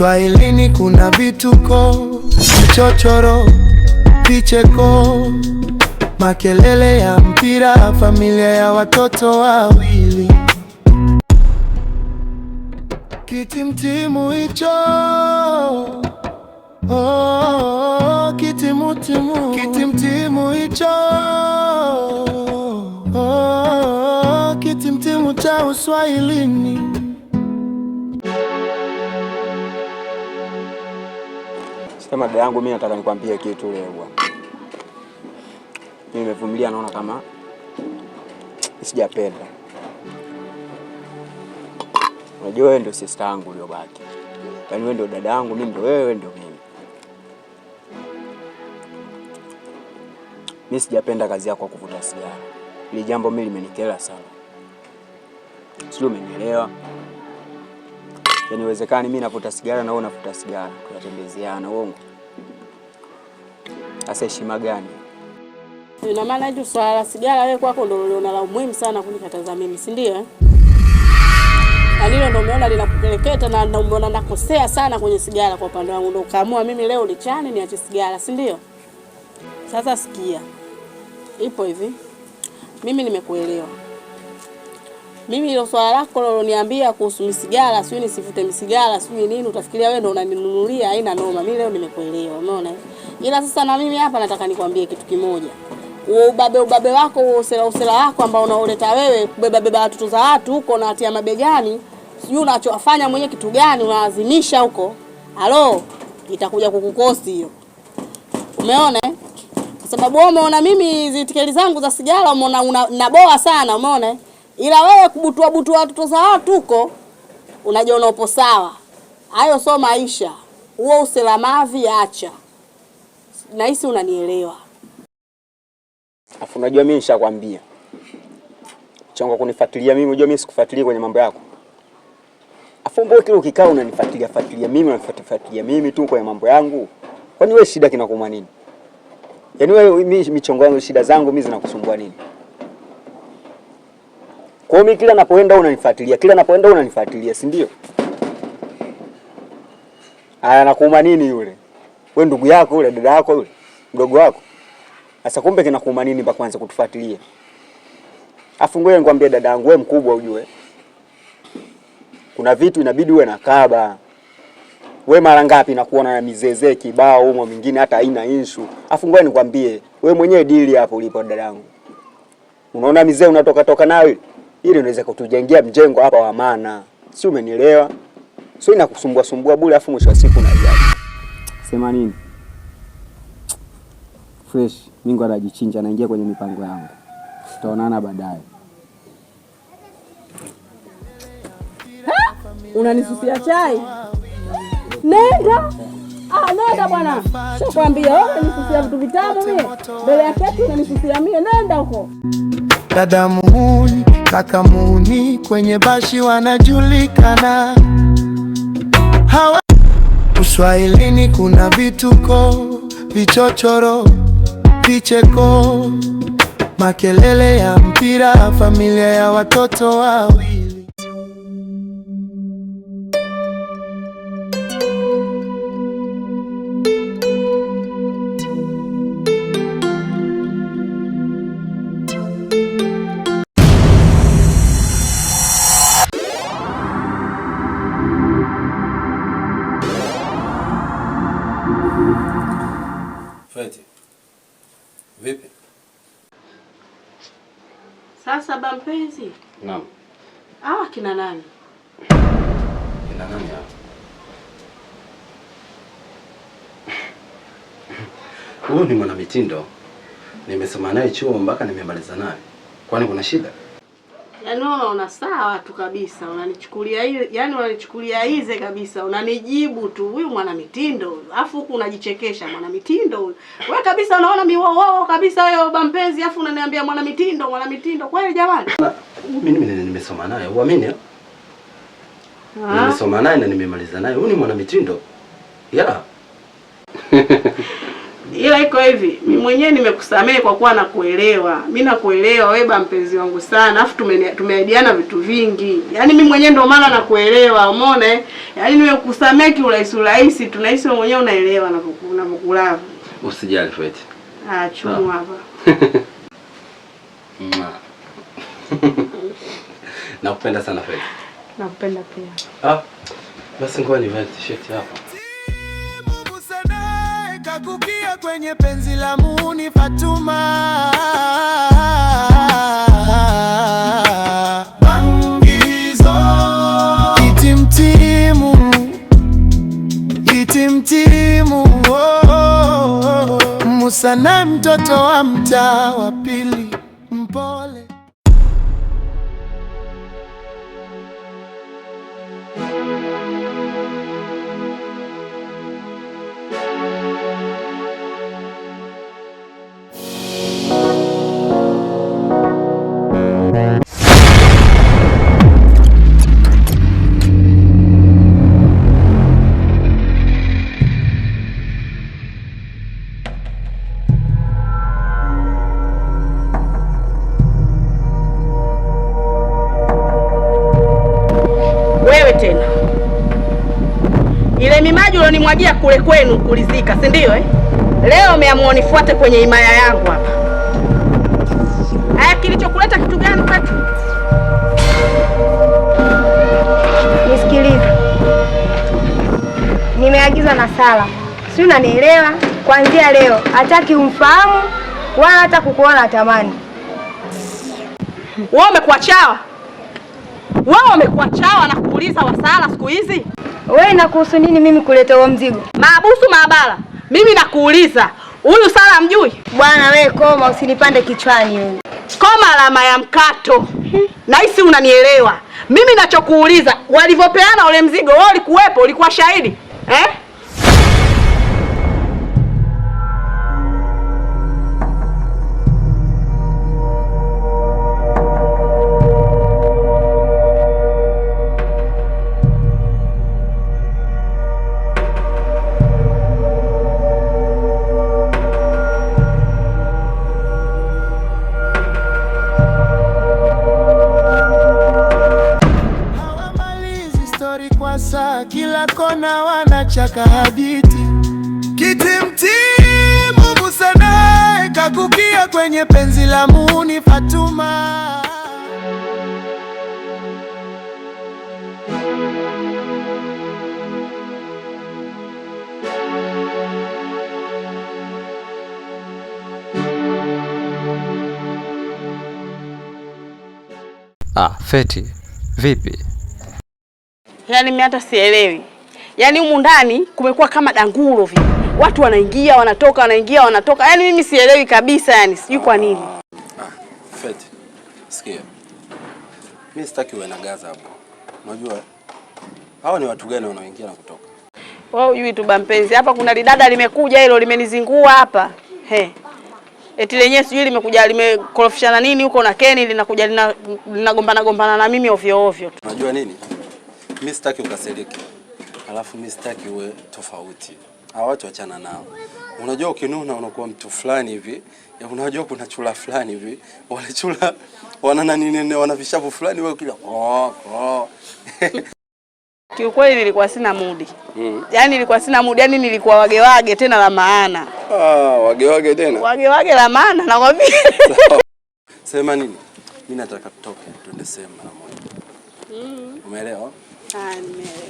Uswahilini kuna vituko, vichochoro, vicheko, makelele ya mpira, familia ya watoto wawili. Kitimtimu hicho, oh, kitimutimu, kitimtimu hicho, oh, kitimtimu cha Uswahilini. Sema dada yangu, mimi nataka nikwambie kitu leo bwana. Mimi nimevumilia, naona kama sijapenda. Unajua wewe ndio sister yangu uliobaki, yaani wewe ndio dada yangu, mimi ndio wewe, ndio mimi. Mimi sijapenda kazi yako ya kuvuta sigara. Hili jambo mimi limenikera sana, sijui umenielewa? Yaani iwezekani mimi navuta sigara na wewe unavuta sigara, tunatembezeana, uongo? Sasa heshima gani? Ina maana hili swala la sigara wewe kwako ndio uliona la umuhimu sana kunikataza mimi, si ndio eh? Na lilo ndio umeona linakupeleketa na umeona nakosea sana kwenye sigara kwa upande wangu, ndio ukaamua mimi leo nichane niache sigara, si ndio? Sasa sikia. Ipo hivi. Mimi nimekuelewa. Mimi hilo swala lako loloniambia kuhusu misigara, sijui nisivute misigara, sijui nini, utafikiria wewe ndio unaninunulia, haina noma. Mimi leo nimekuelewa, umeona? Ila sasa na mimi hapa nataka nikwambie kitu kimoja. Huo ubabe ubabe wako, huo usela usela wako ambao unaoleta wewe kubeba beba watoto za watu huko na watia mabegani, sijui unachowafanya mwenyewe kitu gani, unalazimisha huko. Halo, itakuja kukukosi hiyo. Umeona? Eh? Kwa sababu wewe umeona mimi hizi tikeli zangu za sigara umeona naboa sana, umeona? Ila wewe kubutua butua watoto za watu huko unajiona upo sawa. Hayo sio maisha. Huo uselamavi acha. Nahisi unanielewa. Afu unajua mimi nishakwambia. Chongo kunifuatilia mimi, unajua mimi sikufuatilia kwenye mambo yako. Afu mbona kile ukikaa unanifuatilia fuatilia mimi, unanifuatilia mimi tu kwenye mambo yangu? Kwani wewe shida kinakuuma nini? Yaani wewe mimi michongo yangu shida zangu mimi zinakusumbua nini? Kwa hiyo mimi kila napoenda unanifuatilia, kila napoenda unanifuatilia, si ndio? Aya, nakuuma nini yule? Wewe ndugu yako yule, dada yako yule, mdogo wako. Sasa kumbe kinakuuma nini mpaka kuanza kutufuatilia? Afu ngoja nikwambie dada yangu, wewe mkubwa ujue. Kuna vitu inabidi uwe na kaba. We mara ngapi nakuona na mizeze kibao humo mingine hata haina issue. Afu ngoja nikwambie, wewe mwenyewe dili hapo ulipo dadangu. Unaona mizee unatoka toka nayo ile? Ile inaweza kutujengea mjengo hapa wa maana. Si umenielewa? Sio inakusumbua sumbua bure afu mwisho wa siku unajali. Sema nini? Fresh, Mingo anajichinja anaingia kwenye mipango yangu. Tutaonana baadaye. Unanisusia chai? Nenda. Ah, nenda bwana. Shakwambia wewe unanisusia vitu vitamu mie. Mbele ya keki unanisusia mie, nenda huko. Dada muhuni, kaka muhuni, kwenye bashi wanajulikana. Hawa Uswahilini kuna vituko, vichochoro, vicheko, makelele ya mpira, familia ya watoto wawili. Feti. Vipi? Sasa ba mpenzi. Naam. Hawa kina nani? Kina nani hao? Huyu ni mwanamitindo. Nimesoma naye chuo mpaka nimemaliza naye. Kwani kuna shida? Yaani wewe unaona sawa tu kabisa, unanichukulia ile, yaani unanichukulia ize kabisa, unanijibu tu huyu mwanamitindo huyu. Alafu huku unajichekesha mwanamitindo huyu. Wewe kabisa unaona miwowo kabisa wewe baba mpenzi, alafu unaniambia mwanamitindo, mwanamitindo kweli jamani? Mimi nimesoma naye, uamini? Eh? Nimesoma naye na nimemaliza naye. Huyu ni mwanamitindo. Yeah. Ila iko hivi, mimi mwenyewe nimekusamehe kwa kuwa nakuelewa. Mimi nakuelewa wewe ba mpenzi wangu sana. Alafu tumeahidiana vitu vingi. Yaani mimi mwenyewe ndio maana nakuelewa, umeona eh? Yaani nimekusamehe kiurahisi urahisi, tunahisi wewe mwenyewe unaelewa navyokulava. Usijali Feti. Ah, chumu hapa. Nakupenda sana Feti. Nakupenda pia. Ah. Basi ngoja nivae t-shirt hapa. Kakukia kwenye penzi la Muni Fatuma. Bangizo kitimtimu, kitimtimu, oh, oh, oh. Musa na mtoto wa mtaa wa pili mpole. Wewe tena ile mimaji ulionimwagia kule kwenu kulizika, si ndio eh? Leo umeamua nifuate kwenye himaya yangu hapa. Haya, kilichokuleta kitu gani kwetu? Nisikilize, nimeagizwa na Sala, si unanielewa? Kuanzia leo hataki umfahamu wala hata kukuona tamani. Wewe umekuwa chawa, wewe umekuwa chawa na kuuliza wa Sala siku hizi. Wewe inakuhusu nini mimi kuleta huo mzigo? Maabusu maabara, mimi nakuuliza huyu Sala mjui? Bwana wewe koma, usinipande kichwani wewe. Koma alama ya mkato. Nahisi unanielewa. Mimi nachokuuliza, walivyopeana ule mzigo wewe ulikuwepo, ulikuwa shahidi? Eh? Kila kona wanachaka hadithi. Kitimtimu Musa naye kakukia kwenye penzi la Muni Fatuma. Ah, Feti, vipi? Yaani mimi hata sielewi. Yaani humu ndani kumekuwa kama danguro vile. Watu wanaingia, wanatoka, wanaingia, wanatoka. Yaani mimi sielewi kabisa, yani sijui kwa nini. Ah, Feti, sikia. Mimi sitaki uwe na gaza hapo. Unajua hawa ni watu gani wanaoingia na kutoka? Wewe hujui tu bampenzi. Hapa kuna lidada limekuja hilo limenizingua hapa. He. Eti lenyewe sijui limekuja limekorofishana nini huko na Keni, linakuja linagombana gombana na mimi ovyo ovyo tu. Unajua nini? Mimi sitaki ukasirike. Alafu mimi sitaki uwe tofauti. Hawa watu achana nao. Unajua ukinuna unakuwa mtu fulani hivi. Unajua kuna chula fulani hivi. Wale chula wana nani wana vishavu fulani wewe kila oh. Kiukweli nilikuwa sina mudi. Yaani nilikuwa sina mudi, yaani nilikuwa wagewage tena la maana. Ah, wagewage tena. Wagewage la maana nakwambia. Sema nini? Mimi nataka tutoke tuende sehemu mara moja. Umeelewa? Ah, nimeelewa.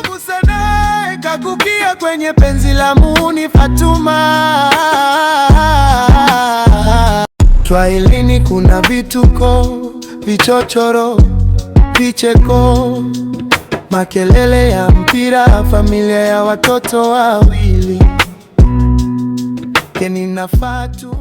Musa naye kakukia kwenye penzi la Muni Fatuma. Swahilini kuna vituko, vichochoro, vicheko, makelele ya mpira, familia ya watoto wawili, Keni na Fatuma.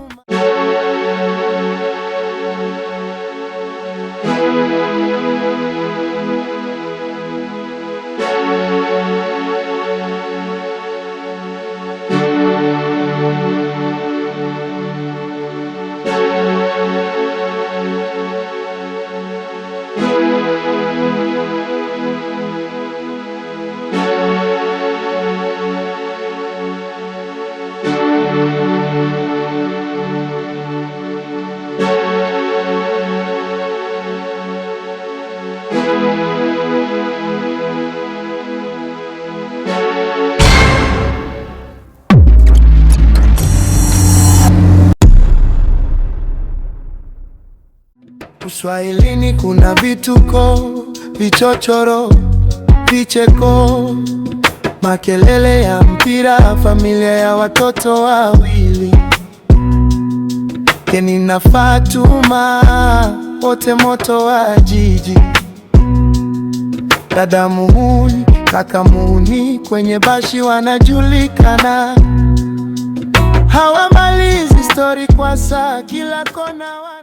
Uswahilini kuna vituko, vichochoro, vicheko, makelele ya mpira, familia ya watoto wawili, Keni na Fatuma, wote moto wa jiji. Dada muhuni, kaka muhuni, kwenye bashi wanajulikana, hawamalizi stori kwa saa, kila kona wa